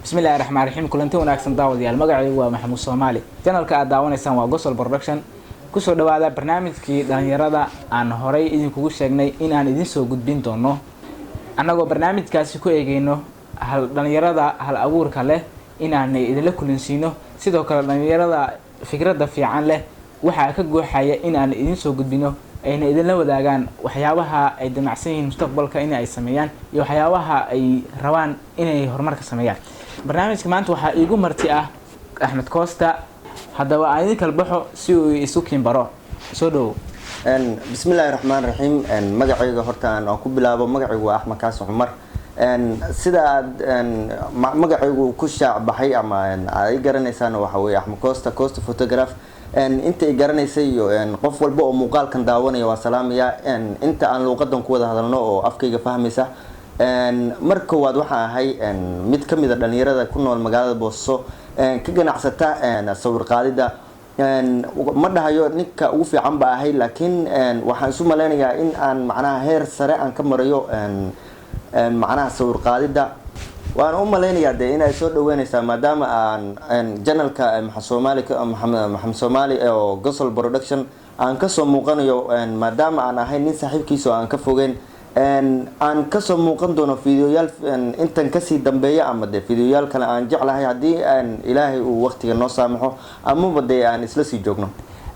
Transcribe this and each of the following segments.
Bismillahi raxmaan raxiim. Kulanti wanaagsan, daawadayaal. Magacaygu waa Maxamuud Soomaali. Channelka aad daawanaysaan waa Gosol Production. Kusoo dhawaada barnaamijkii dhalinyarada aan horay idinkugu sheegnay in aan idin soo gudbin doono, annagoo barnaamijkaasi ku eegeyno hal dhalinyarada hal abuurka leh inaanay idinla kulansiino. Sidoo kale dhalinyarada fikradda fiican leh waxaa ka guuxaya in aan idin soo gudbino, ayna idinla wadaagaan waxyaabaha ay damacsan yihiin mustaqbalka in ay sameeyaan iyo waxyaabaha ay rabaan inay horumarka sameeyaan. Barnaamijka maanta waxaa iigu marti ah Axmed Costa. Haddaba aan idin kala baxo si uu isu kiin baro. Soo dhowow. Bismillahi raxmaan raxiim. Magacayga horta aan ku bilaabo, magacaygu waa Axmed Kaasin Cumar. Sida aad magacaygu ku shaac baxay ama ay garanaysaan, waxa weye Axmed Costa, Costa Photograph. Inta ay garanaysay iyo qof walba oo muuqaalkan daawanaya waa salaamaya, inta aan luuqadan ku wada hadalno oo afkayga fahmaysa. Mar koowaad waxaan ahay mid ka mid a dhalinyarada ku nool magaalada Boosaaso, ka ganacsata sawir qaadida. Ma dhahayo ninka ugu fiican ba ahay, laakiin waxaan isu malaynayaa in aan macnaha heer sare aan ka marayo macnaha sawir qaadida. Waan u malaynayaa dee inay soo dhaweynaysaa, maadaama aan channelka Maxamed Soomaali, Maxamed Soomaali oo Gosol Production aan kasoo muuqanayo, maadaama aan ahay nin saaxiibkiisa oo aan ka fogeyn, aan kasoo muuqan doono videoyaal intan kasii dambeeya ama dee videoyaal kale aan jeclahay, haddii Ilaahay uu waqtiga noo saamaxo amaba dee aan isla sii joogno.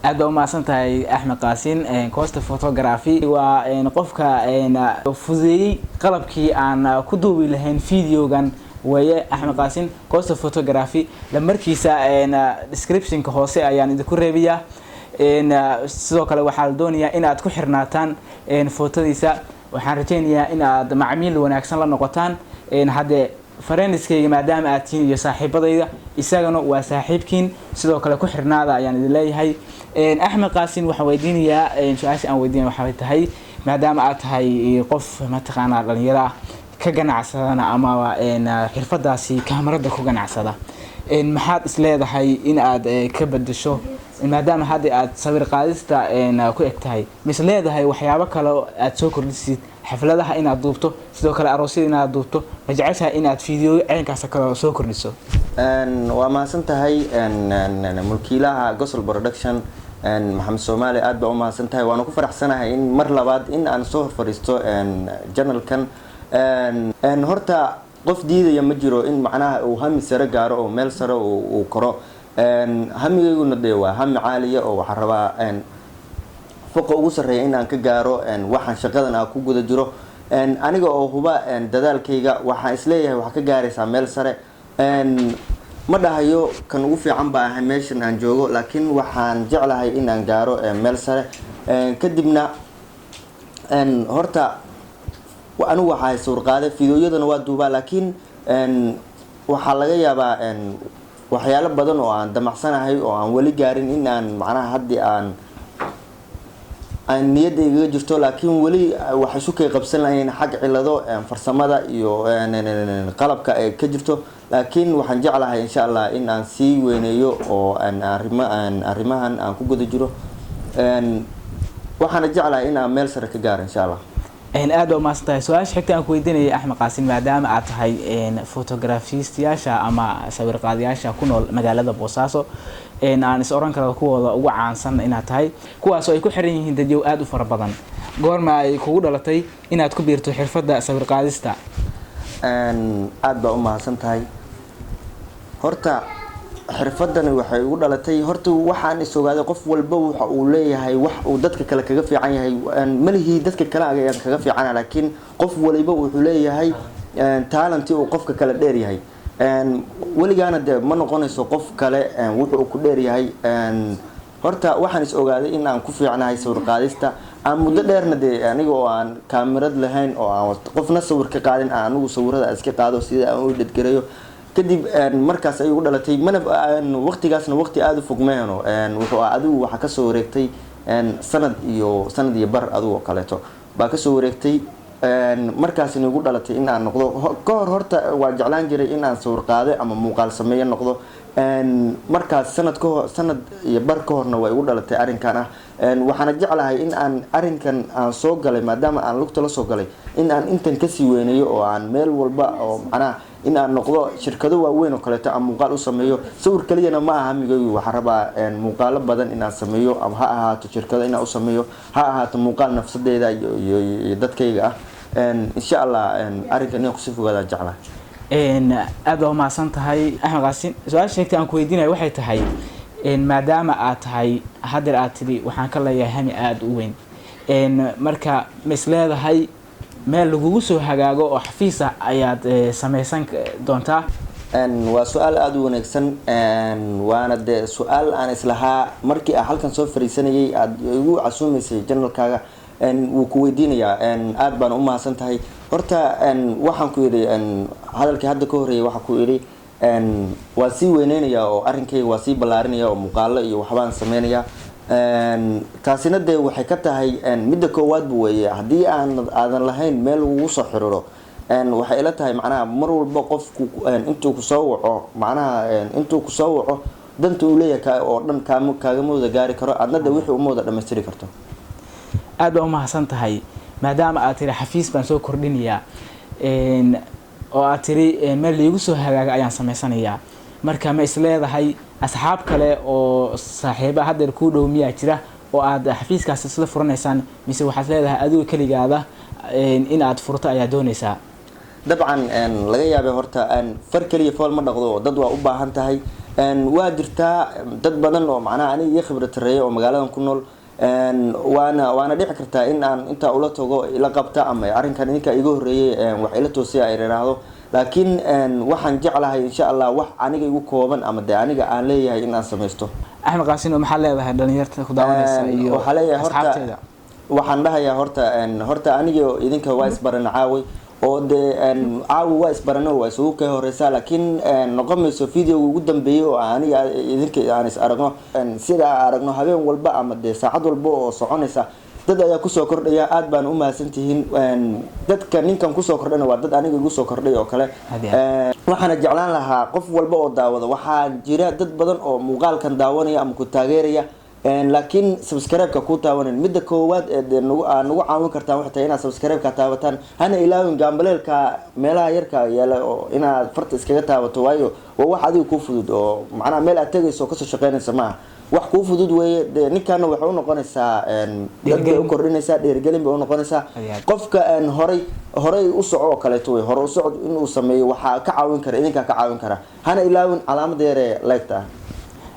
Aad baa umahadsan tahay, Axmed Qaasin Costa Photography. Waa qofka fududeeyey qalabkii aan ku duubi lahayn videogan weeye Axmed Qaasin Costa Photography. Lambarkiisa descriptionka hoose ayaan idinku reebayaa. Sidoo kale waxaa la doonayaa in aad ku xirnaataan footadiisa. Waxaan rajeynayaa in aad macmiil wanaagsan la noqotaan. Haddee friendskayga maadaama aad tihiin iyo saaxiibadayda, isagana waa saaxiibkiin. Sidoo kale ku xirnaada ayaan idin leeyahay. Axmed Qaasin waxaan weydiinayaa, su-aasha aan weydiinaya waxay tahay, maadaama aad tahay qof mataqaanaa dhalinyaro ah, ka ganacsadana ama xirfadaasi kaamarada ku ganacsada, maxaad is leedahay in aad ka bedesho, maadaama hadda aad sawir qaadista ku eg tahay? Mise leedahay waxyaabo kale aad soo kordhisid, xafladaha inaad duubto, sidoo kale aroosyada inaad duubto? Ma jeceshahay inaad video ceynkaas kale soo kordhiso? Waa mahadsan tahay, mulkiilaha Gosol Production Maxamed Soomaali. Aad baa u mahadsan tahay, waana ku faraxsanahay in mar labaad in aan soo horfadhiisto channelkan. Horta qof diidaya ma jiro in macnaha uu hami sare gaaro oo meel sare uu koro. Hamigayguna dee waa hami caaliya oo waxaan rabaa foqa ugu sarreeya in aan ka gaaro waxaan shaqadan aan ku guda jiro. Aniga oo huba dadaalkayga, waxaan isleeyahay waxaa ka gaaraysaa meel sare. Ma dhahayo kan ugu fiican ba ahay meeshan aan joogo, laakiin waxaan jeclahay in aan gaaro meel sare. Kadibna horta anigu waxaa sawir qaada, videoyadana waa duubaa, laakiin waxaa laga yaabaa waxyaalo badan oo aan damacsanahay oo aan weli gaarin in aan macnaha haddii aan niyadda igaga jirto, laakiin weli wax isu kay qabsan lahayn xag cilado farsamada iyo qalabka ay ka jirto. Laakiin waxaan jeclahay, insha Allah, in aan sii weyneeyo oo aan arrima arrimahan aan ku guda jiro. Waxaana jeclahay in aan meel sare ka gaaro, insha Allah. Aad baa umahadsan tahay. Su-aasha xigta aan ku weydiinayay, Axmed Qaasin, maadaama aad tahay photographistayaasha ama sawir qaadayaasha ku nool magaalada Boosaaso, aan is oran karo kuwooda ugu caansan inaad tahay, kuwaasoo ay ku xiran yihiin dadyow aada u fara badan, goorma ay kugu dhalatay inaad ku biirto xirfadda sawir qaadista? Aada baa u mahadsan tahay. Horta xirfadani waxay ugu dhalatay, horta waxaan is ogaaday qof walba waxa uu leeyahay wax uu dadka kale kaga fiican yahay. Malihii dadka kale ayaan kaga fiicana, laakiin qof waliba wuxuu leeyahay talent uu qofka kale dheer yahay. Weligaana dee ma noqonayso qof kale wuxuu ku dheer yahay. Horta waxaan is ogaaday in aan ku fiicnahay sawir qaadista, aan muddo dheerna dee aniga oo aan kaamirad lahayn oo aan qofna sawir ka qaadin, aan anigu sawirada iska qaado sida aan u dhadgareeyo. Kadib markaas ay ugu dhalatay. Mana waqtigaasna waqti aada u fog meeno wuxuu adigu, waxaa kasoo wareegtay sanad iyo sanad iyo bar adigu oo kaleeto baa kasoo wareegtay. Markaasina igu dhalatay in aan noqdo. Ka hor horta waa jeclaan jiray in aan sawir qaade ama muuqaal sameeyo noqdo. Markaas sanad kahor, sanad iyo bar ka horna waa igu dhalatay arrinkan ah. Waxaana jeclahay in aan arrinkan aan soo galay, maadaama aan lugta la soo galay, in aan intan kasii weyneeyo oo aan meel walba oo macnaha in aan noqdo shirkado waaweyn oo kaleeto aan muuqaal u sameeyo. Sawir keliyana ma aha hamigaygu, waxaan rabaa muuqaalo badan inaan sameeyo, ama ha ahaato shirkado inaan u sameeyo, ha ahaato muuqaal nafsadeyda iyo dadkayga ah. Insha Allah arrinkan inaan kusii fogaadaan jeclahay. Aad baa umahadsan tahay, Axmed Qaasin. Su-aasha sheegtay aan ku weydiinaya waxay tahay, maadaama aad tahay haddeer aad tidhi waxaan ka leeyahay hami aada u weyn, marka ma is leedahay meel lagugu soo hagaago oo xafiis ah ayaad samaysan doontaa? Waa su-aal aada u wanaagsan, waana dee su-aal aan islahaa markii aan halkan soo fariisanayay aada igu casuumaysay channelkaaga wuu ku weydiinayaa. Aada baan u mahadsan tahay. Horta waxaan ku yidhi hadalkii hadda ka horreeyay, waxaan ku yidhi waan sii weyneynayaa oo arrinkayga waa sii ballaarinaya oo muuqaalo iyo waxbaan sameynayaa. Taasina dee waxay ka tahay midda koowaadba weeye, haddii aan aadan lahayn meel lagugu soo xiriiro, waxay ila tahay macnaha mar walba qofku intuu kusoo waco, macnaha intuu kusoo waco danta uu leeyahay oo dhan kaagama wada gaari karo, adna de wixii uma wada dhamaystiri karto. Aad baa umahadsan tahay. Maadaama aad tiri xafiis baan soo kordhinayaa oo aad tiri meel liigu soo hagaaga ayaan samaysanayaa, marka ma is leedahay asxaab kale oo saaxiiba haddeer kuu dhow miyaa jira oo aad xafiiskaas isla furanaysaan, mise waxaad leedahay adigu keligaada in aad furto ayaa doonaysaa? Dabcan laga yaabay horta far keliya fool ma dhaqdo oo dad waa u baahan tahay. Waa jirtaa dad badan oo macnaha aniga iga khibrad tareeya oo magaaladan ku nool, waana dhici kartaa in aan intaa ula tago ila qabta ama arrinkan idinka iga horreeyay wax ila toosiya ay idhaahdo, laakiin waxaan jeclahay insha Allah wax aniga igu kooban ama dee aniga aan leeyahay in aan samaysto. Axmed Qaasin, maxaad leedahay dhalinyarta ku daawanaysa iyo Waxaa leeyahay horta asxaabteeda? Waxaan dhahayaa horta horta aniga idinka waa isbarana caaway oo dee caawi waa isbarano, waa isugu kay horeysaa, laakiin noqon mayso videoga ugu dambeeyay oo aniga idinka aan is aragno. Sida aan aragno habeen walba ama dee saacad walba oo soconaysa dad ayaa kusoo kordhaya. Aad baan u mahadsantihiin dadka ninkan kusoo kordhana, waa dad aniga igu soo kordhay oo kale. Waxaana jeclaan lahaa qof walba oo daawada, waxaa jira dad badan oo muuqaalkan daawanaya ama ku taageeraya, laakiin subscribe-ka ku taawanan. Midda koowaad ee dee nagu aa nagu caawin kartaan waxay tahay inaad subscribe-ka taabataan, hana ilaawin gaambaleelka meelaha yarka yaala oo inaad farta iskaga taabato, waayo waa wax adiga kuu fudud oo macnaha meel aad tegayso oo kasoo shaqeynaysa maaha, wax kuu fudud weeye. Dee ninkaana waxay unoqonaysaa dad bay u kordhinaysaa, dhiirigelin bay unoqonaysaa. Qofka horay u soco oo kaleeto wey, hore u socod inuu sameeyo waxaa ka caawin kara idinkaa ka caawin kara. Hana ilaawin calaamada yaree like-ta ah.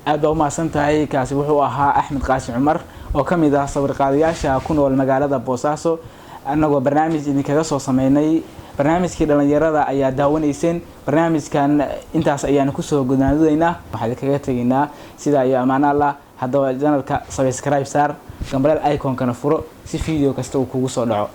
Aad baa umahadsan tahay. Kaasi wuxuu ahaa Axmed Qaasi Cumar oo ka mid ah sawir qaadayaasha ku nool magaalada Boosaaso, annagoo barnaamij idinkaga soo sameynay. Barnaamijkii dhalinyarada ayaa daawanayseen. Barnaamijkan intaas ayaan kusoo gunaanadaynaa, waxaan idinkaga tegaynaa sidaa iyo ammaan Allah. Haddaba channelka subscribe saar, gambaleel iconkana furo si video kasta uu kugu soo dhaco.